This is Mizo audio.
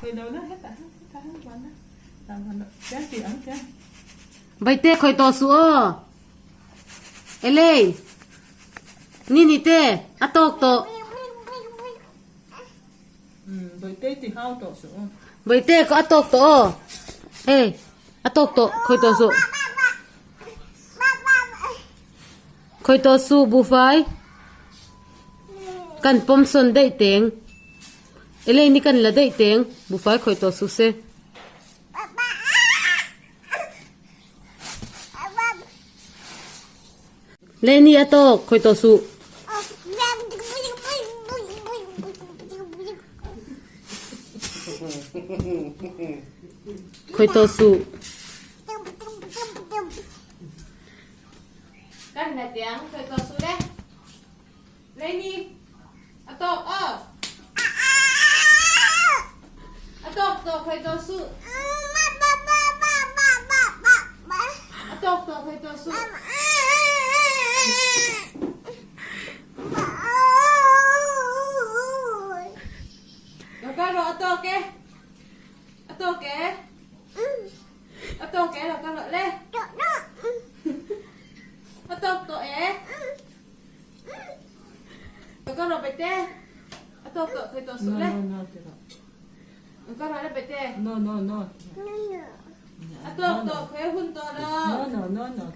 Khawih lo la hetah hian hetah hian vuan la tah vuan loh tiang tih ang tiang. Baite khawih tawh suh aw. Elei. Ni ni te a tawk tawh. Baite ti hau tawh suh aw. Baite ka a tawk tawh aw. Hei a tawk tawh khawih tawh suh. Khawih tawh suh buhfai. Kan pawm sawn daih teng. Elaine hi kan la daih teng buhfai khawih tawh suh se. Leni a tawk khawih tawh suh. Khawih tawh suh. Kan la tiang khawih tawh suh le. Leni a tawk aw. A tawk tawh khawih tawh suh. A tawk tawh khawih tawh suh. Lo kal rawh a tawk e. A tawk e. A tawk e lo kal rawh le. A tawk tawh e. Ka rawh bete. A tawk tawh thei tawh suh le. No no ti rawh. Ka rawh le bete. No no no. A tawk tawh khe hun tawh lo. No no no no.